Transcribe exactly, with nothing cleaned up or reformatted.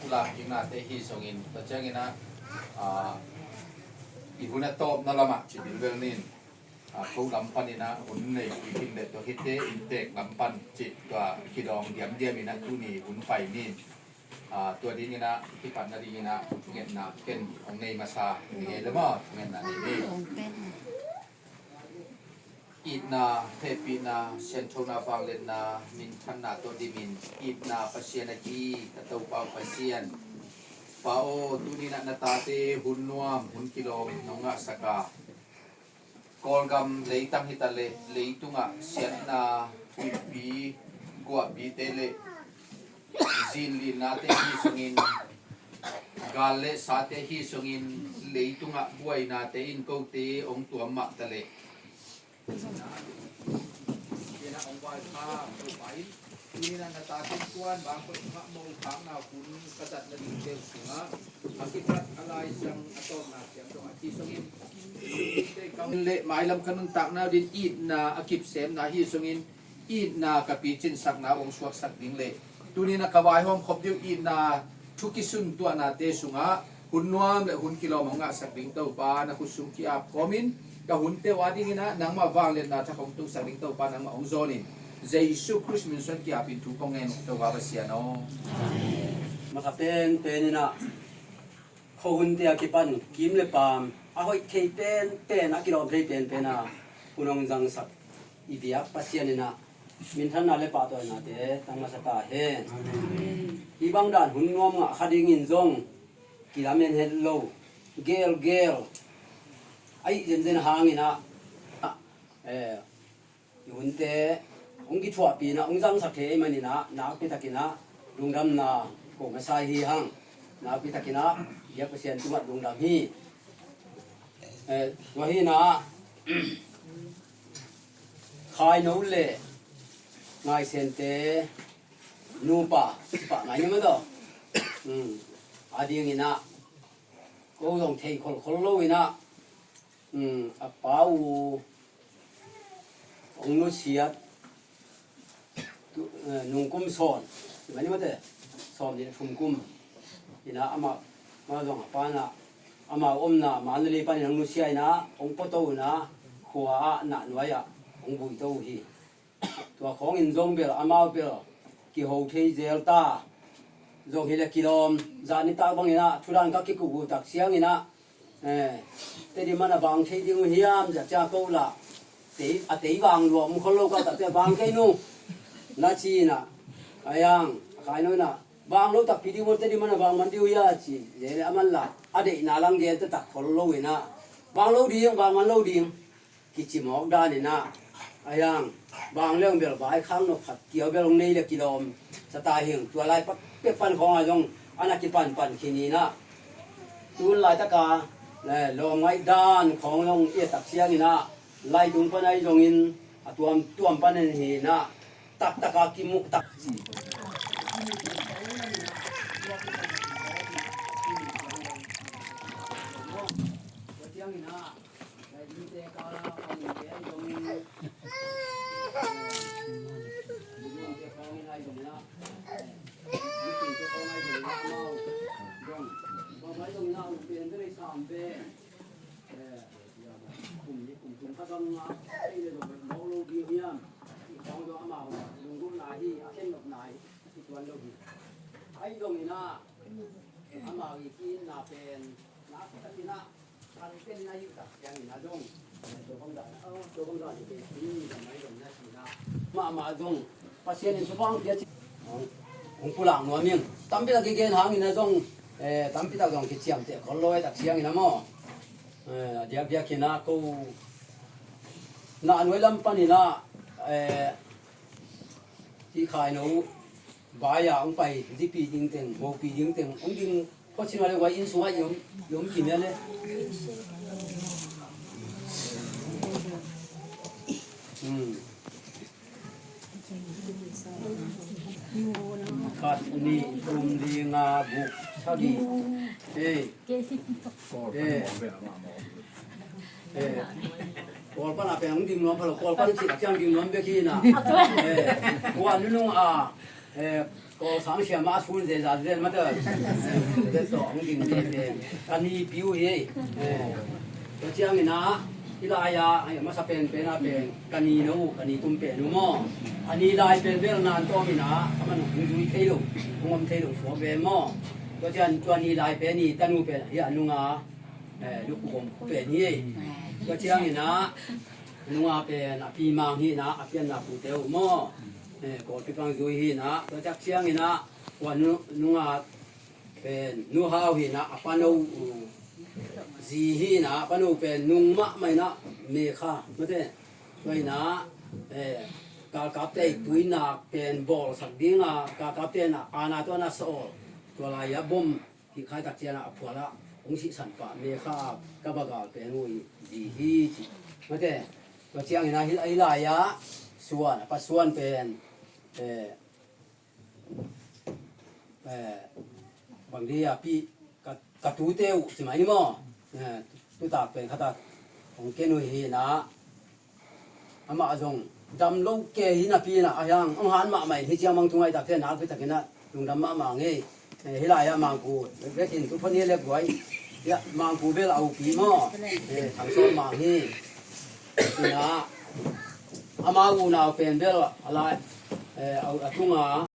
Lak ding nate hi zongin, tua ciangin ah, ah, i hun a tawpna lamah ci bilbel nin, ah, ko lam panin ah hun nei kik in le tua khite inntek lam pan ci tua kidawng diamdiam in ah tuni hun pai nin, ah, tua dingin ah kipatna dingin ah ngetna ken hong nei masa ni ngei le maw, ngetna nei ni. Itna, hehpihna, sianthona, vangliatna, minthanna tawh dimin, itna Pasian ahi ka Topa uh Pasian, Pa aw, tuni-in ah na tate hun nuam, hun kilawm nong ngahsak a, Kawlgam leitang hi ta leh leitungah siatna, huihpi, guahpite le zinlinnate hi sungin, gal le sate hi sungin, leitungah buainate in kote hong tuam mah ta leh, Ina, ina hong vaikhak Topa in, tuni-in ah na tate kuan bang koih tungah mokhakna hun ka zat nading teu sungah a kipat a laisiang a tawpna ciang dong a ci sungin, le mailam ka nuntakna ding itna a kipsemna hi sungin, itna ka picinsak na hong suaksak ding le tuni-in ah ka vaihawm khop ding uh itna thu kisuntuahnate sungah hun nuam le hun kilawm hong ngahsak ding Topa na khut sung ki-ap kawmin ka hunte uh a dingin ah nangmah vangliatna thak hong tungsak ding Topa nangmah hong zawnin Jesu Khrist min suang ki-apin thu kong ngen uh Topa Pasian aw. Masa penpen in ah khuahunte a kipan kim le paam a hoih thei penpen, a kilawm thei penpen a hun hong zangsak i biak Pasian in ah minthanna le pahtawinate tang masa ta hen. Hih bang dan hun nuam ngah kha dingin zong kilamen het lo, gelgel a hih zenzen hangin ah, eh, i hunte hong kithuahpih in ah hong zangsak thei ahih manin ah nakpi takin ah lungdamna ko masa hi hang. Nakpi takin ah biak Pasian tungah lungdam hi. Eh, tua hi in ah Khaino le Ngaisente nupa, sipa ngai ni ma daw. Hmm. A dingin ah ko zong thei kholkhol lo in ah, hmm, a pa uh hong nusiat tu, eh, nungkum sawn, i mani mate, sawm nih thum kum in ah amah, amah zong a pa in ah amau omna Mandalay panin hong nusia in ah hong puato in ah khua ah nahnuai ah hong buito uh hi. Tua khawngin zong bel amau bel kiho thei zel ta. Zong hi le kilawm, zan nitak bangin ah thudan ka kikuh uh tak ciangin ah, eh, Tedim man a bang thei ding uh hiam, zia cia ko lah tei, a tei bang lua om khol lo ka, tate bang kei nu na ci in ah, a yang a Khaino in ah bang lo takpi ding maw, Tedim man a bang man ding uh hia ci. Zia le a man lah a deihna lang gen ta tak khol lo in ah bang lo ding, bang man lo ding. Kici mawk dan in ah, a yang bang leng bel vai khang nop khat kiau bel hong nei le kilawm sa ta hing. Tua lai pek pan khawng ah zong a na kipanpan khin in ah, tun laitak a, eh, lawm ngaih dan khawng zong i et tak ciangin ah, lai tung pan ahi zongin a tuamtuam pan en hi in ah, taktak a kimuh tak. Tua ciangin ah, Ama i ki-itna pen na kitakin ah, kan pen na hi tak ciangin a dong. Mahmah dong. Pasian in thupha hong pia ci. Hong pulak nuam ing. Tampi tak kigen hangin a dong. Eh, tampi tak dong kiciamteh khol lo tak ciangin a maw. Eh, a diakdiak in a ko na nuai lam panin a, eh, hih Khaino vai-a hong pai zipi ding teng, mopi ding teng hong ding. Khuaci nuai le vai inn sungah i om, i om kim hia le? Hmm. Khat, nih, thum, li, nga, guk, sagih. Ei. Ei. Eh, Kawl pan a peng ding nuam pha lo, Kawl pan cih ciang ding nuam bek hi na. Eh, kua nunung a, eh, Kawlsang siamah a sun zeza zen mata. Tua hong ding te pen ka nipi uh hi. Tua ciangin ah hih lai-ah a masa penpen ah pen ka nino uh, ka nitum pen uh maw. A ni lai pen bel nan tawm in ah ka man hong zui thei lo, hong om thei lo suak ve maw. Tua ciang tua ni lai pen i tanu pen hih a nunga, eh, lukhu bom pen hi. Tua ciangin ah nunga pen a pi Mang hi in ah, a pianna pute uh maw. Eh, kawlpi pang zui hi in ah, tua tak ciangin ah tua nu-, nunga pen Nu Hau hi in ah, a pano uh zi hi in ah, a pano pen nung mahmah in ah, Mekha mate. Tua in ah, eh, galkapte i tuinak pen bawlsak ding a, galkapte in ah aana tawh na sawl, tua lai-ah bom hih khai tak ciang ah a phual ah hong sihsan pah Mekha, ka bagal pen uh i zi hi ci. Mate, tua ciangin ah hih lai-ah suan, a pa suan pen, eh, eh, bang di a pi ka, ka tute uh ci mai ni maw. Eh, tutak pen khatak hong ken uh hi in ah, amah zong dam lo kei hi napi in ah, a hiang hong han mahmah in, hih ciang Mang Thu Ngaih takte nakpi takin ah lungdam mahmah ngei. Eh, hih lai-ah Mangpu vekin tu phon hi le guai. Hiah Mangpu bel a upi maw. Eh, Thang Sawm Mang hi. In ah ama unau pen bel a lai, eh, a, a tunga